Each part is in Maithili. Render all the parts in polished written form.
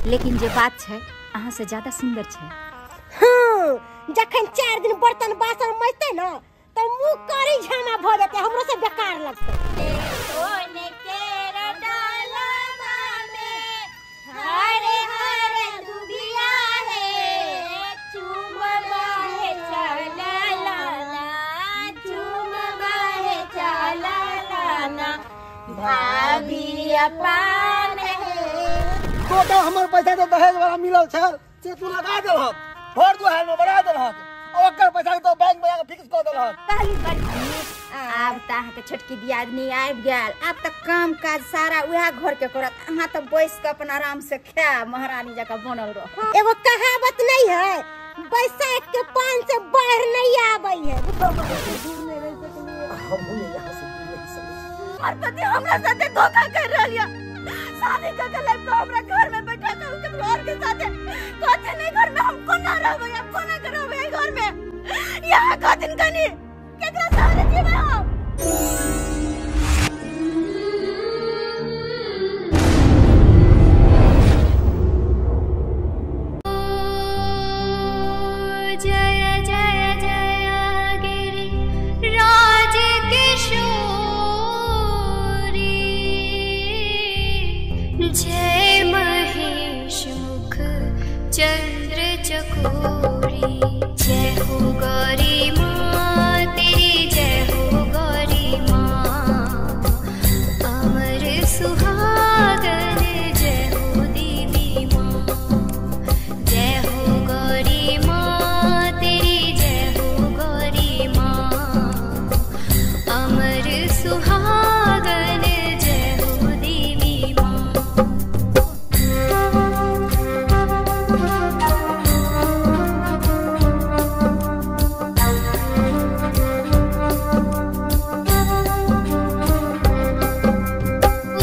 लेकिन जे बात छै अहाँ से ज्यादा सुंदर छै। हाँ, जखन 4 दिन बर्तन बासन मजतै न त मुंह कारी झामा भ जेतै, हमरो से बेकार लगतै। सोने के डालवा में हरे हरे दुबिया है, चूमबा है चला लाना, चूमबा है चला लाना, भाभी अपान है। टोटल हमर पैसा तो दहेज वाला मिलल छल से तू लगा देलहक, घर दुआर में बढ़ा देलहक, ओकर पैसा तो बैंक में जाके फिक्स कर देलहक। पहली बड़की आब त अहाँ के छोटकी दियादनी आबि गेल, आब त काम काज सारा उएह घर के करत, अहाँ त बैस के अपन आराम से खायब, महारानी जकाँ बनल रह। एगो कहावत नहीं है, बैसाख के पान से बाहर नहीं आबै है। हमर पति हमरा साथे धोखा कर रहल या, शादी कर के लाइफ हमरा घर में बैठा के केकरो और के साथे कथी नहीं, घर में हम कोना रहबै, हम कोना के रहबै घर में, यहाँ कथिन कनी केकरा सहारे जीबै हम। जय जय जय गिरि राज किशोरी, जय महेश मुख चंद्र चकोरी, जय हो गौरी माँ तेरी, जय हो गौरी माँ, अमर सुहागन जय हो देवी माँ, जय हो गौरी माँ तेरी, जय हो गौरी माँ, अमर सुहागन जय हो देवी माँ। ओ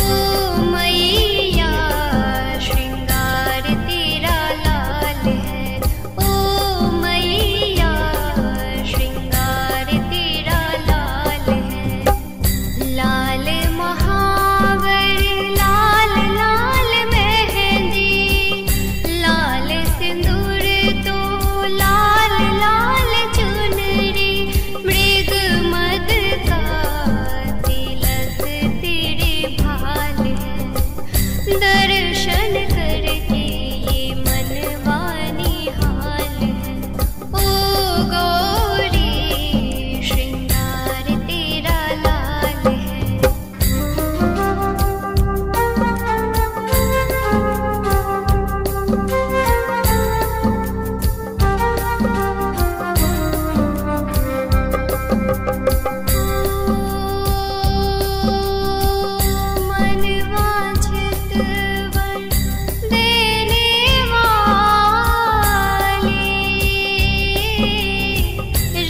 मैया श्रृंगार तेरा लाल है, ओ मैया श्रृंगार तेरा लाल है, लाल महावर लाल लाल मेहंदी, लाल सिंदूर तो लाल लाल चुनरी, मृग मद का तिलक तेरे भाल है, दर्शन करके ये मनवानी हाल है, ओ गौरी श्रृंगार तेरा लाल है। मन वांछित वर देने वाले,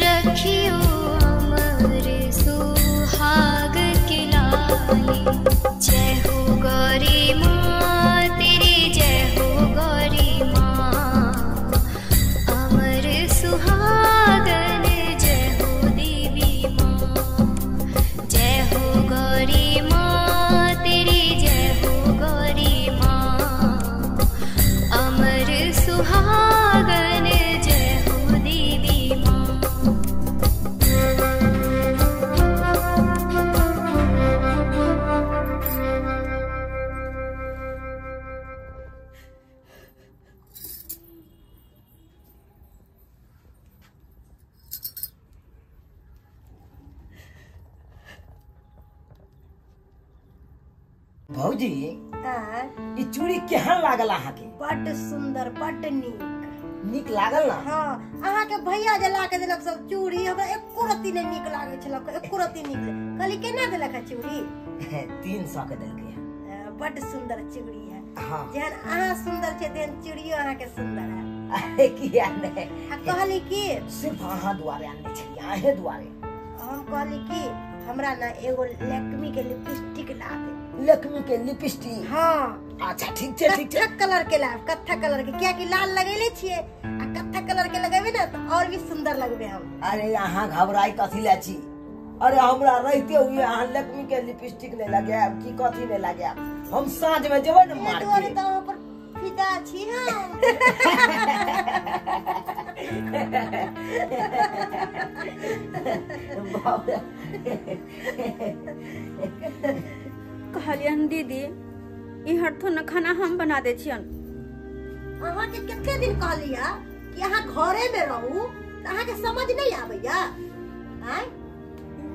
रखियो अमर सुहाग के लाले, जय हो गौरी माँ तेरी, जय हो गौरी माँ, अमर सुहागन जय हो देवी माँ, जय हो गौरी माँ तेरी, जय हो गौरी माँ, अमर सुहागन जय हो देवी माँ। भौजी ई चूड़ी केहन लागल अहाँ के? बड्ड सुंदर, बड्ड नीक। नीक लागल ना? हाँ, अहाँ के भैया जे ला के देलक सब चूड़ी, हमरा एको रत्ती नहीं नीक लागे छलक, एको रत्ती नीक। कहली केना देलक है चूड़ी? 300 के देलकै है। बड्ड सुंदर चूड़ी है। हाँ। जेहन अहाँ सुंदर छे तेहन चूड़ियो अहाँ के सुंदर है। अरे किया नहीं, आ कहली कि सिर्फ अहाँ दुआरे आनने छलियै, अहें दुआरे। हम कहली कि हमरा ना एगो लैक्मी के लिपस्टिक ला दे। लैक्मी के लिपस्टिक? हाँ। अच्छा ठीक छै, ठीक छै। कत्था कलर के लाब, कत्था कलर के, कियाकि लाल लगेले छियै आ कत्था कलर के लगेबे ना तो और भी सुंदर लगबे हम। अरे अहाँ घबराई कथी ले छी? अरे हमरा रहते हुए अहाँ लक्ष्मी के लिपस्टिक नहीं लगायब की कथी नहीं लगायब? हम साँझ में जेबै ने मार्केट। तो पर फिदा छी हम। कहलियन दीदी ई हरथो न खाना हम बना दे छियन। अहाँ के कते दिन कहलिया कि अहाँ घरे में रहू त अहाँ के समझ नहीं आबैया? आय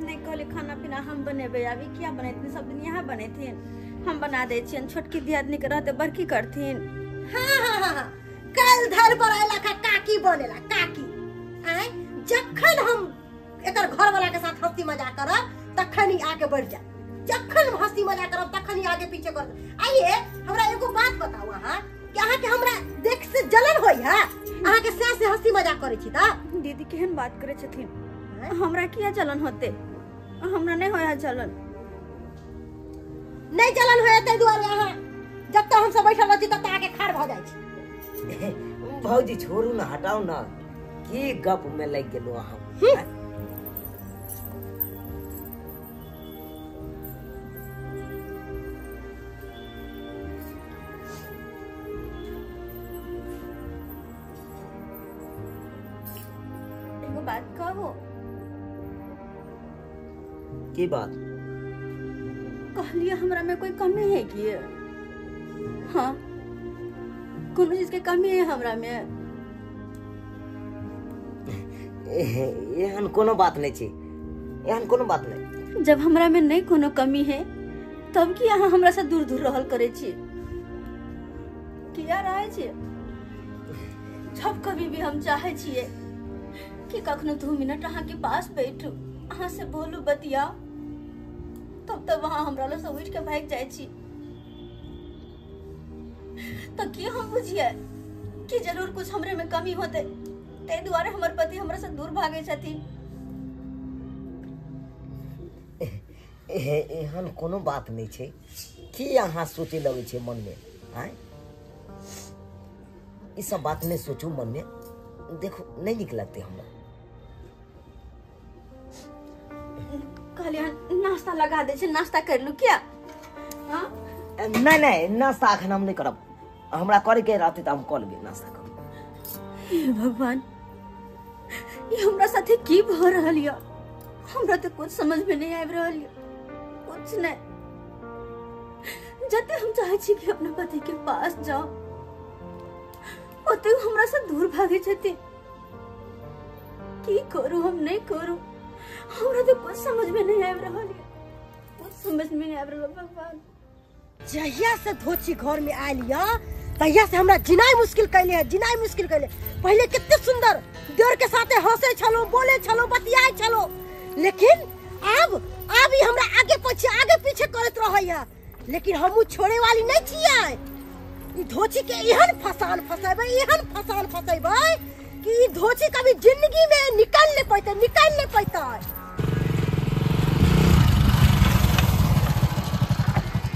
नहीं कहली खाना पीना हम बनेबे, अभी क्या बनेथिन, सब दिन यहाँ बनेथिन, हम बना दे छियन। छोटकी दियादनी के रहते बड़की करथिन। हाँ हाँ हाँ कल धर पर आइला का काकी बनेला काकी। आय जखन हम एकर घर वाला के साथ हंसी मजाक करब तखन ही आगे बढ़ जा, जखन हंसी मजाक करब तखन ही आगे पीछे कर। आइए हमरा एगो बात बताऊ अहाँ कि अहाँ के हमरा देख से जलन होई है? अहाँ के से हंसी मजाक करै छी त? दीदी केहन बात करै छथिन, हमरा किया जलन होते? हमरा नहीं होया जलन। नहीं जलन होया तै दुआरे अहाँ जब तक हम सब बैठल रहै छी तब तक आके खाड़ भ जाइ छी। भौजी छोड़ू ना, हटाओ ना, की गप में लग गेलो अहाँ। एगो बात कहू? की बात? कहलिए हमरा में कोई कमी है की? हाँ कोनो चीज के कमी है हमरा में? एहन कोनो बात नहीं छी, एहन कोनो बात नहीं। जब हमरा में नहीं कोनो कमी है तब की अहाँ हमरा से दूर दूर रहल करे छी? किया रहे छी? जब कभी भी हम चाहे छिए कि कखनो 2 मिनट अहाँ के पास बैठू, अहाँ से बोलू बतिया, तब तब वहाँ हमरा से उठ के भाग जाय छी। तो की हम बुझिए कि जरूर कुछ हमरे में कमी होते, ते दुआरे हमर पति हमरा से दूर भागे छथिन। एहन कोनो बात नहीं छै, की अहाँ सोचे लगै छै मन में? आय ई सब बात नहीं सोचू मन में, देखो नहीं निक लगते हमरा। कहलिए नाश्ता लगा दे छै, नाश्ता कर लू क्या? हाँ नहीं नहीं नाश्ता अखन हम नहीं करब, हमरा करे के रहते त हम क लेबै नाश्ता करब। हे भगवान, ये हमरा साथे की भ रहल या? हमरा तो कुछ समझ में नहीं आबि रहल या, कुछ नहीं। जते हम चाहे छी कि अपना पति के पास जाओ, ओते हमरा से दूर भागे छथिन। की करू हम, नहीं करू, हमरा तो कुछ समझ में नहीं आबि रहल या, कुछ समझ में नहीं आबि रहल भगवान। जहिया से धोची घर में आयल या तहिया से हमरा जिनाई मुश्किल कैले है, जिनाई मुश्किल कैले। पहले कितने सुंदर देवर के साथे हंसे छलो, बोले छलो, बतियाए छलो, लेकिन अब अब ही हमरा आगे पीछे करत रहे है। लेकिन हमू छोड़े वाली नहीं छियै। ई धोची के एहन फसान फसेबै, एहन फसान फसेबै कि ई धोची कभी जिंदगी में निकल नहीं पैते, निकल नहीं पैते।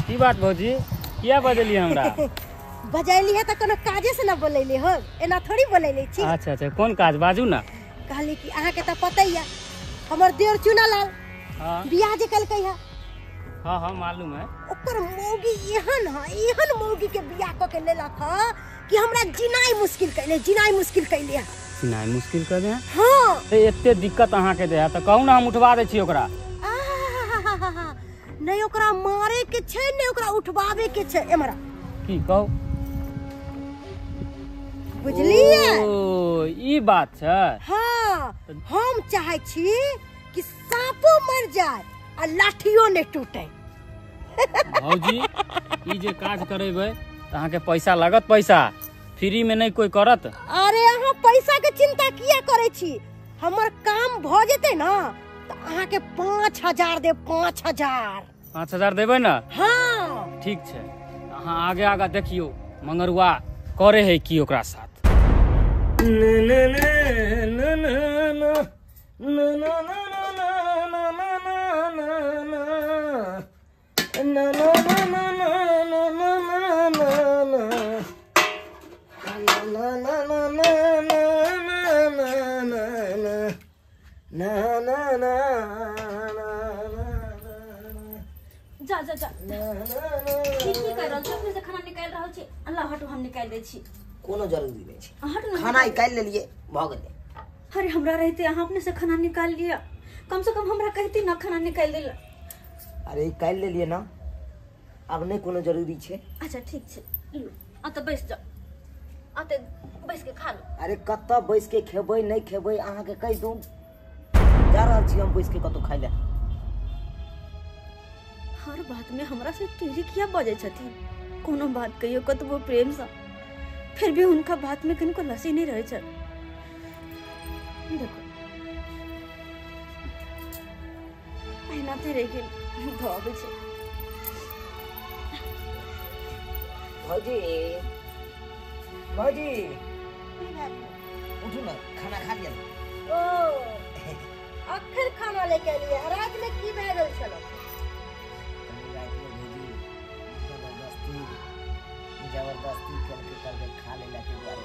की बात भौजी, किया बजलियै हमरा? बजैली है त कोनो काजे से न बोलैले हो, एना थोड़ी बोलैले छी। अच्छा अच्छा, कोन काज बाजू ना? कहली कि अहाँ के त पता ही है हमर देवर चुनालाल हां बियाह जे कलकै है। हां हां मालूम है। ओकर मौगी एहन है, एहन मौगी के बियाह क के लेलक ह कि हमरा जिनाई मुश्किल कैले, जिनाई मुश्किल कैले है। जिनाई मुश्किल कर दे? हां। त एते दिक्कत अहाँ के दे है त कहू ना हम उठवा दे छी ओकरा। नहीं ओकरा मारे के छै, नहीं ओकरा उठवावे के छै। एमरा की कहू? बुझलियै? ओ ई बात छै। हाँ हम चाहे छी कि सांपो मर जाए आ लाठियो नहीं टूटे। भौजी ई जे काज करेबै त अहाँ के पैसा लागत, पैसा फ्री में नहीं कोई करत। अरे अहाँ पैसा के चिंता किया करे छी, हमर काम भ जेते ना त अहाँ के 5000 देब। 5000 5000 देबै ना? हाँ ठीक छै। अहाँ आगे आगे देखियो मंगरुआ करे है की ओकरा साथ। जा जा जा की की कर रहल छी अपने से खाना निकाल रहल छी अल्लाह हटू हम निकाल दै छी कोनो जरूरी नहीं छै हटू ना खाना निकाल लेलिए भ गेलै अरे हमरा रहते अहाँ अपने से खाना निकाल लिया कम से कम हमरा कहती ना खाना निकाल देला अरे निकाल लेलिए ना अब नहीं कोनो जरूरी छै अच्छा ठीक छै लो आ त बैस जा आ त बैस के खा लो अरे कत बैस के खेबै नहीं खेबै अहाँ के कहि दूं जा रहल छी हम बैस के कतौ खाइ ले हर बात में हमरा से टेढ़ी किया बजै छथिन कोनो बात कहियो कतबो प्रेम से फिर भी उनका बात में कनिको लसी नहीं रहे छै देखो अहिना ते रहि गेल धो अबै छै भौजी भौजी उठू ना खाना खा लिया ओ अखन खाना लेके एलियै रात में की भए गेल छलो रात में भौजी जबरदस्ती जबरदस्ती करके करके खा लेला के दुआरे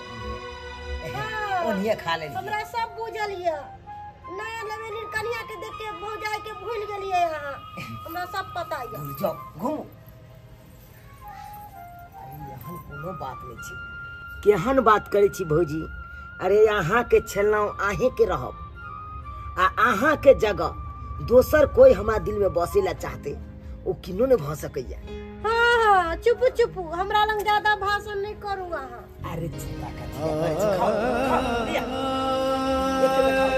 ओनिए खा लेलियै हमरा सब बुझल ये नया नवेली कनिया के देख के भौजाई के भूल गेलियै अहाँ हमरा सब पता ये भूल जाओ घूमू अरे एहन कोनो बात नहीं छै केहन बात करै छी भौजी अरे अहाँ के छलहुँ अहें के रहब आ अहाँ के जगह दोसर कोई हमरा दिल में बसे ला चाहते ओ किनो नहीं भ सकैया हाँ हाँ चुप चुप हमरा लंग ज्यादा भाषण नहीं करू अहाँ अरे चिंता कथी करै छी खाओ खाओ लिया एके बेर खाओ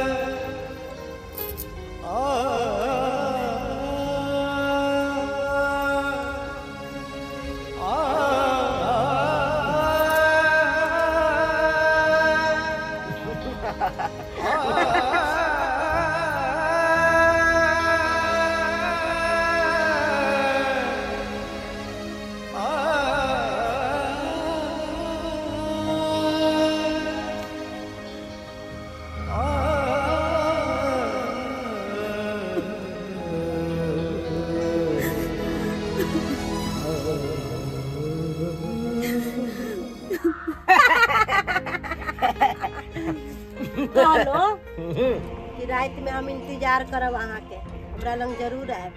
कहलो कि रात में हम इंतजार करब अहाँ के हमरा लंग जरूर आयब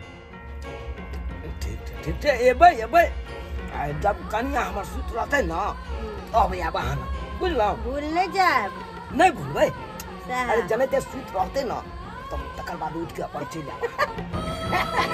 ठीक ठीक ठीक छै एबै एबै आ जब कनिया हमर सुत रहतै ना तब आयब अहाँ बुझलहुँ भूल नहीं जायब नहीं भूलबै सएह अरे जनैते सुत रहतै ना तब तकर बाद उठि के अपन चलि आयब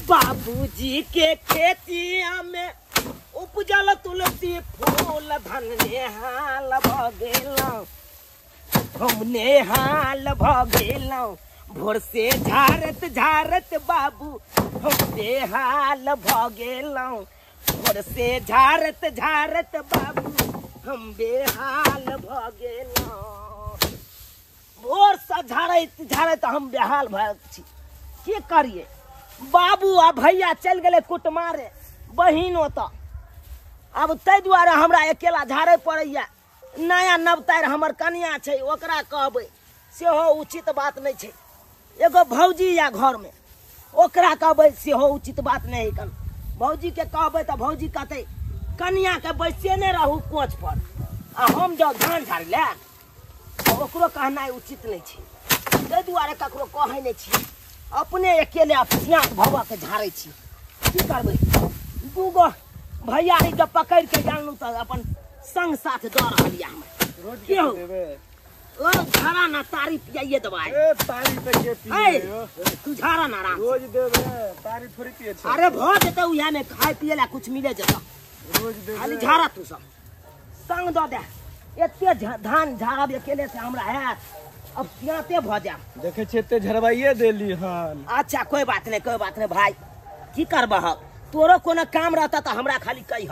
बाबूजी के खेतिया में उपजल तुलसी फूल धन नेहाल भ गेलौं हम नेहाल भ गेलौं भोर से झारत झारत बाबू हम बेहाल भ गेलौं भोर से झारत झारत बाबू हम बेहाल भ गेलौं भोर से झारैत झारैत हम बेहाल भऽ छी की करिए बाबू आ भैया चलि गेलै कुटमारे बहिन ओतऽ अब ताहि दुआरे हमरा अकेला झाड़े पड़ैया नया नवतारि हमर कनिया छै ओकरा कहबै सेहो उचित बात नहि छै एगो भौजी या घरमे ओकरा कहबै सेहो उचित बात नहि है कन भौजीके कहबै तऽ भौजी कहतै कनिया के बैसेने रहू कोच पर आ हम जाउ धान झाड़ै लए, ओकरो कहनाइ उचित नहि छै। ताहि दुआरे ककरो कहै नहि छी, अपने अकेले अपसियाँत भऽ के झाड़ै छी। की करबै, दूगो भैयारी जब पकड़ि के जानलहुँ तऽ अपन संग साथ दऽ रहल यऽ हमरा। की हौ ओ झाड़ा ना तारी पियाइए देबै। ए तारी तऽ के पिए, तू झाड़ा ना आराम रोज देबै, तारी थोड़ी पिए छै। अरे भऽ जेतै उएह में, खाय पिए ला कुछ मिले जेतौ, रोज देबै। खाली झाड़ा तू सब संग दऽ दे। एते धान झाड़ब अकेले से हमरा हैत, अब सियाते भऽ जायब। देखै छियै एते झड़बाइए देली हन। अच्छा कोई बात नहीं, कोई बात नहीं भाई, की करबह, तोरो कोनो काम रहता तऽ हमरा खाली कहिह,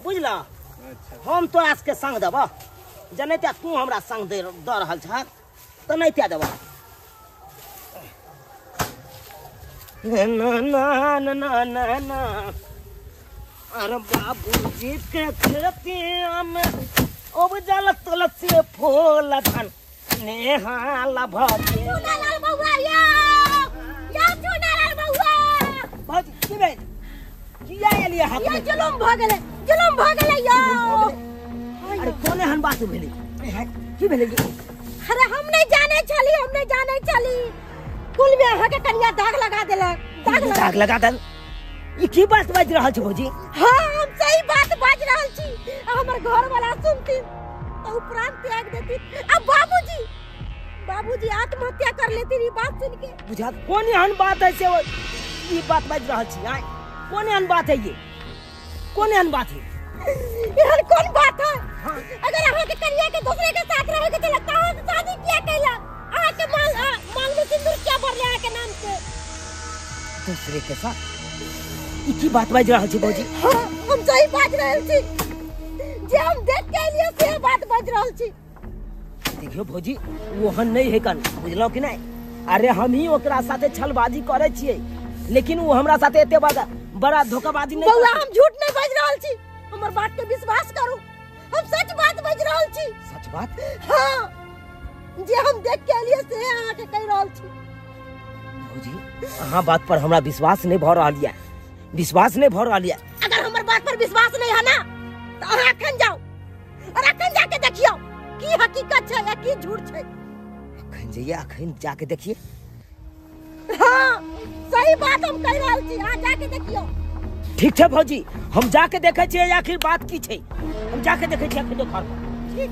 बुझलह? अच्छा हम तोरा सबके संग देबह, जनैते तू हमरा संग दऽ रहल छह तऽ नहि ते देबह। ना ना ना ना ना, अरे बाबूजी के खेतिया में उपजल तुलसी फूल धन नेहाल भऽ गेल। चुनालाल बउआ यौ, यौ चुनालाल बउआ। भौजी की भेल, किया एलियै हाथ यौ में? जुलुम भऽ गेलै, जुलुम भऽ गेलै यौ। अरे कोन एहन बात भेलै, की भेलै? अरे हम नहीं जाने छली, हम नहीं जाने छली, कुल में अहाँ के कनिया दाग लगा देलक, दाग लगा दाग लगा देल। ई की बात बाजि रहल छी भौजी? हाँ हम सही बात बाजि रहल छी। हमर घर वाला सुनथिन तो उ प्राण त्याग देथिन, आ बाबूजी बाबूजी आत्महत्या कर लेथिन ई बात सुन के। बुझा कोन एहन बात है से ई बात बाजि रहल छी? आय कोन एहन बात है, ये कोन एहन बात है? एहन कोन बात है? अगर अहाँ के कनिया के दूसरे के साथ रहे के लगता है शादी किया कैला, अहाँ के मांग में सिंदूर क्या भरले अहाँ के नाम से? दूसरे के साथ ई की बात बाजि रहल छी भौजी? हाँ हम सही बाजि रहल छी, जे हम देख के एलियै से बात बाजि रहल छी। देखियो भौजी ओहन नहीं है कन, बुझलहुँ कि नहीं? अरे हम ही ओकरा साथे छलबाजी करे छियै, लेकिन वो हमरा साथे एते बड़ा धोखाबाजी नहीं। बउआ हम झूठ नहीं बाजि रहल छी, हमर बात के विश्वास करू, हम सच बात बाजि रहल छी। सच बात? हाँ जे हम देख के एलियै से अहाँ के कहि रहल छी। भौजी अहाँ बात पर हमरा विश्वास नहीं भऽ रहल यऽ, विश्वास नहीं भऽ रहल यऽ। अगर हमर बात पर विश्वास नहीं है ना तो अहाँ अखन जाउ और अखन जाके देखियौ की हकीकत छै या की झूठ छै। अखन जइए, अखन जाके देखिए। हाँ सही बात हम कहि रहल छी, अहाँ जाके देखियौ। ठीक छै भौजी, हम जाके देखै छियै आखिर बात की छै, हम जाके देखै छियै अखन घर पर। ठीक।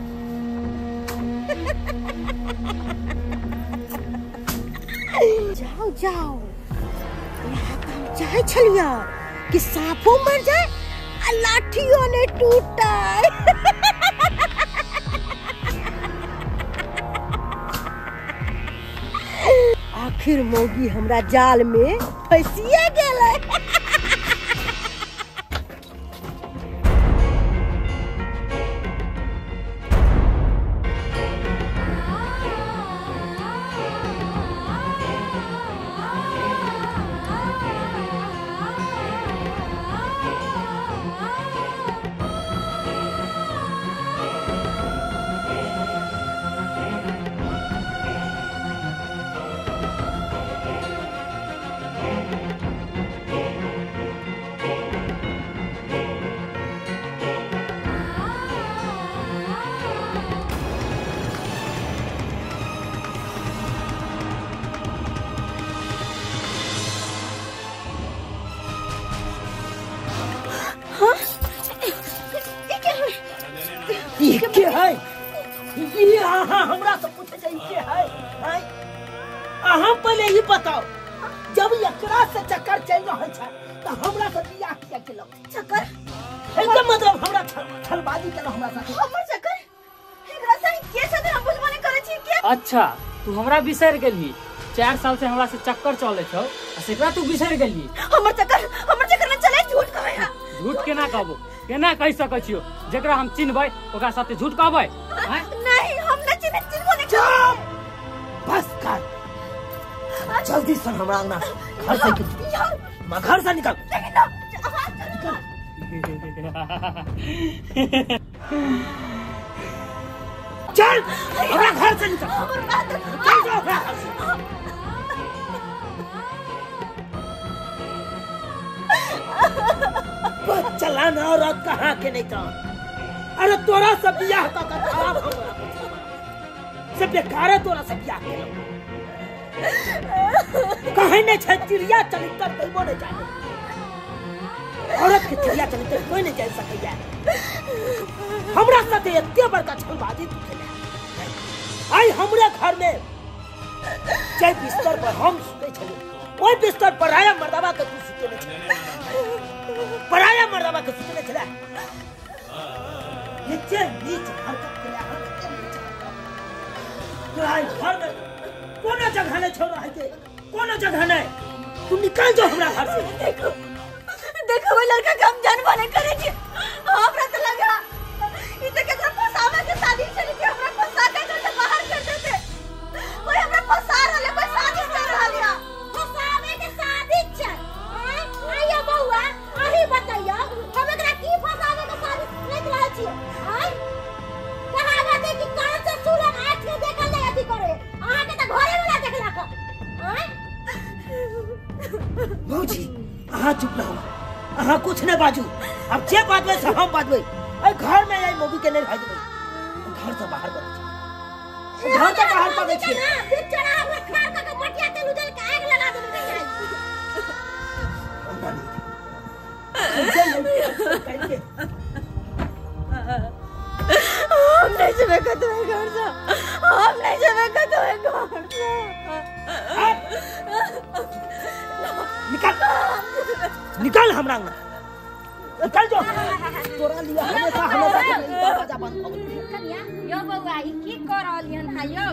जाओ जाओ, यहाँ तो हम चाहे छलियै कि सांपो मर जाए आ लाठियो नहीं टूटे। आखिर मौगी हमरा जाल में फंसिए गेलै। के है ये? अहाँ हमरा से पूछे छै के है? अहाँ पहले ई बताओ, जब एकरा से चक्कर चल रहल छै त हमरा से बियाह किया केलक? चक्कर एकदम मतलब हमरा छलबाजी केलक हमरा साथे। हमर चक्कर एकरा से के साथे हम बुझबो नै करै छी के? अच्छा तू हमरा बिसरि गेलही, 4 साल से हमरा से चक्कर चले छौ आ सेकरा तू बिसरि गेलही। हमर चक्कर में चले झूठ कहै है। झूठ केना कहबो, केना कहि सकै छियो? जेकरा हम चिन्हबै ओकरा साथे झूठ कहबै? नहीं हम नहीं चिन्है, चिन्हबो नहीं। चुप बस कर, जल्दी से हमरा अंगना घर से निकल, घर से निकल। चल हमरा घर से निकल, चल जाओ हमरा घर से। बस चल। बचलान औरत कहाँ के नहीं था। अरे तोरा सब बियाह का खराब हमरा से बेकार है, तोरा सब बियाह के कहीं नहीं छै। चिड़िया चरित्र दैबो नहीं जाने, औरत के चिड़िया चरित्र कोई नहीं जान सकैया। हमरा साथे एते बड़का छलबाजी तू केले। आई हमरे घर में जे बिस्तर पर हम सुते छलू ओहि बिस्तर पर आया मर्दावा के तू सुतेने छले, पराया मर्दावा के सुतेने छले। नीचे नीच हरकत केले, एते नीच हरकत। तोरा घर में कोनो जगह नहीं छोड़ रहा है, कोनो जगह नहीं। तू निकल जो हमरा घर से। देखो देखो वो लड़का के हम जानबो नहीं करे छी। हमरा तो लगा ई त केकरो फसावे के शादी छली कि हमरा फंसा के घर से बाहर कर देते। कोई हमरा फंसा रहल है, कोई शादी कर रहल है। फसावे के शादी छै। आइयो बउआ, अही बताइयो हम एकरा की फसावे के शादी देख रहल छी? आय कहावत है कि कान से सुनल आँख से देखल नहीं अथी करे। अहाँ के त घरे वाला देखलक। आय भौजी अहाँ चुप रहू, अहाँ कुछ नहीं बाजू। अब जे बाजबै से हम बाजबै। अइ घर में आई मोगी के नहीं रह देबै, घर से बाहर कर छी, घर से बाहर कर दै छी। बेचारा हमरा खार क के मटिया तेल उजल के आग लगा देबै। हम नहीं जेबै कतौ घर से, हम नहीं जेबै कतौ घर से। निकल निकल हमरा अंगना निकल जो। तोरा लिया हमेशा हमेशा के दरवाजा बंद हो गेल। कनिया यो बउआ ई की कर रहल हन? हा यो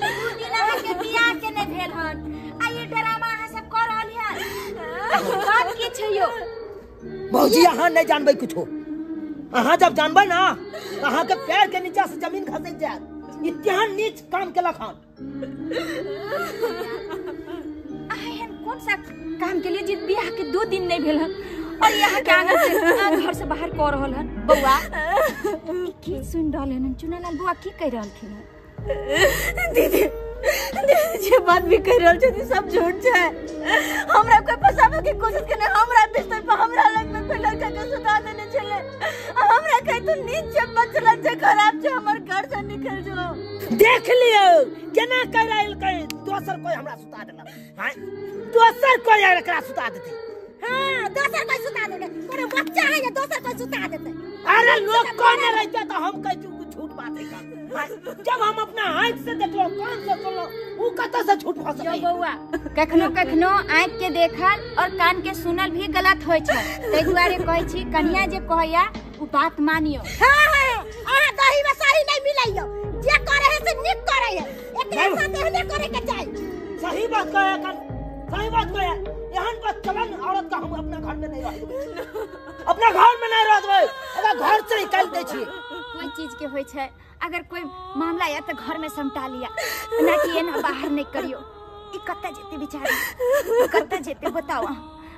दू दिन अहाँ के बियाह के नहीं भेल हन आ ई ड्रामा अहाँ सब कर रहल हन। बात की छै यो? भौजी अहाँ नहीं जानबै कुछो। अहाँ जब जानबै ना अहाँ के पैर के नीचा से जमीन खसक जायत। इतना नीच काम केलक हन। अहाँ एहन कौन सा काम के लिए जे बियाह के 2 दिन नहीं भेल हन और यहाँ के आंगन से घर से बाहर कर रहल हन? बउआ की सुन रहल हन चुनालाल बउआ की कह रहलखिन हन? दीदी दीदी जे बात भी कह रहल छथिन सब झूठ छै। हमरा कोई फसावे के कोशिश केने, हमरा बिस्तर पर हमरा लग में कोई लड़का के सुता देने छले। हमरा कहे तू नीच छै, बचला छै, खराब छै, हमर घर से निकल जो। देख लियो केना कह रहल कहे दोसर कोई हमरा सुता देलक। हां दोसर कोई एकरा सुता देते। हां दोसर कोई सुता देते, कोनो बच्चा है जे दोसर कोई सुता देते। अरे लोग कोने रहते तो हम कहती झूठ बात है का। जब हम अपना आँख से देखलो कान से सुनलो उ कत से झूठ हो सकै? बउआ कखनो कखनो आँख के देखल और कान के सुनल भी गलत होय छै। तै दुआरे कहै छी कन्या जे कहैया उ बात मानियो। हां हां अहाँ दही में सही नहीं मिलैयो, जे करे है से नीक करे है, एकरा साथ एहने करे के चाही। सही बात कहे कन, सही बात कहे। एहन बदचलन औरत का हम अपना घर में नहीं रह देबै, अपना घर में नहीं रह देबै, अगर घर से निकाल दै छी। कोई चीज के होय छै अगर कोई मामला या तो घर में समटा लिया ना कि एना बाहर नहीं करियो। ई कत्ता जेते बेचारी, कत्ता जेते बताओ।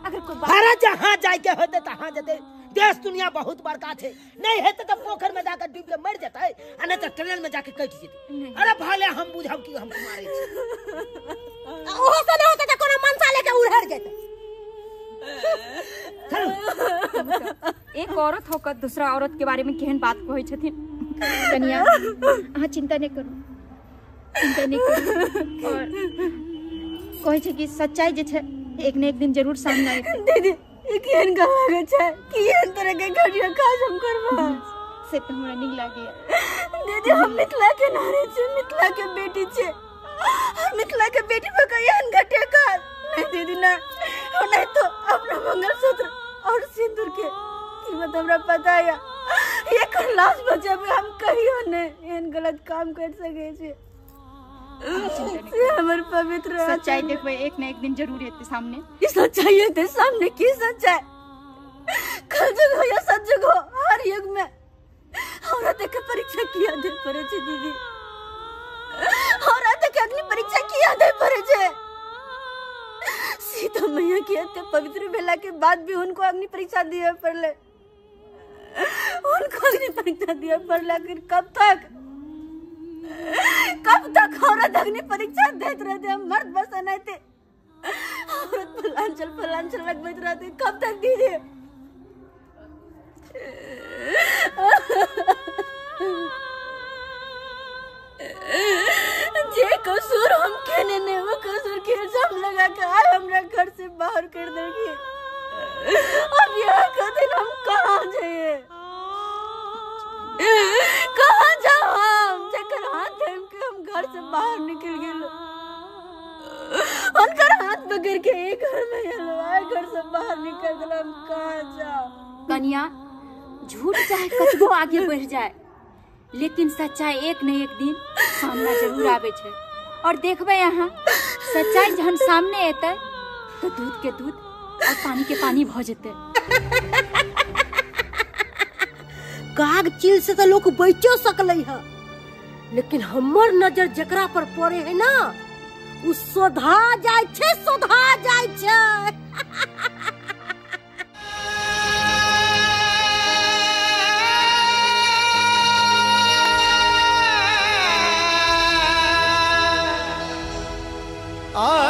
अगर कोई अरे जहां जाय के होते तहां जेते। देश दुनिया बहुत बड़का छै, नहीं हेते तो पोखर में जाकर डूब के मर जेतै आ नहीं तो ट्रेन में जाके कटि जेतै। अरे भले हम बुझब कि हम मारे छी। ओहो से नहीं होते त कोनो मनसा लेके उड़हर जेतै। चलू। एक औरत होकर दूसरा औरत के बारे में केहन बात कहै छथिन। कनिया अहाँ चिंता नहीं करू, चिंता नहीं करू। और कहै छै कि सच्चाई जे छै एक ने एक दिन जरूर सामने आएत। दीदी ई केहन गप लागै छै, केहन तरह के घटिया काज हम करबा से त हमरा नीक लागैया। दीदी हम मिथिला के नारी छी, मिथिला के बेटी छी, मिथिला के बेटी पर केहन घटिया काज नहीं दीदी ना। नहीं तो अपना मंगलसूत्र और सिंदूर के कीमत हमरा पता है। एकर लाश बचाबे हम कहियो नहीं एहन गलत काम कर सके छी। से हमर पवित्र सच्चाई देखबै एक न एक दिन जरूर एतै सामने। ई सच्चाई एतै सामने? की सच्चाई? कलयुग हो या सतयुग हो, हर युग में औरत के परीक्षा किया दे पड़े छै दीदी, औरत के अग्नि परीक्षा किया दे पड़े छै। सीता मैया के एते पवित्र भेला के बाद भी उनको अग्नि परीक्षा दिए पड़ले, उनको अग्नि परीक्षा दिए पड़ले। आखिर कब तक, कब तक औरत अग्नि परीक्षा देते रहते? हम मर्द बस अनाते औरत फलांचल फलांचल लगबैत रहते, कब तक दीदी? कर देलखिन। अब यह कथिन हम कहाँ जाइए, कहाँ जाओ हम, जकर हाथ थाम के हम घर से बाहर निकल गेल, उनकर हाथ पकड़ के एक घर में एलहुँ, घर से बाहर निकल गेल, हम कहाँ जाओ। कनिया झूठ चाहे कतबो आगे बढ़ जाए लेकिन सच्चाई एक न एक दिन सामना जरूर आवे छै। और देखबै अहाँ सच्चाई जहन सामने एतै तो दूध के दूध और पानी के पानी भ जेतै। काग चील से तो लोग बचो सकले है, लेकिन हमर नजर जकरा पर पड़े है ना उ सोधा जाय छै, सोधा जाय छै। आ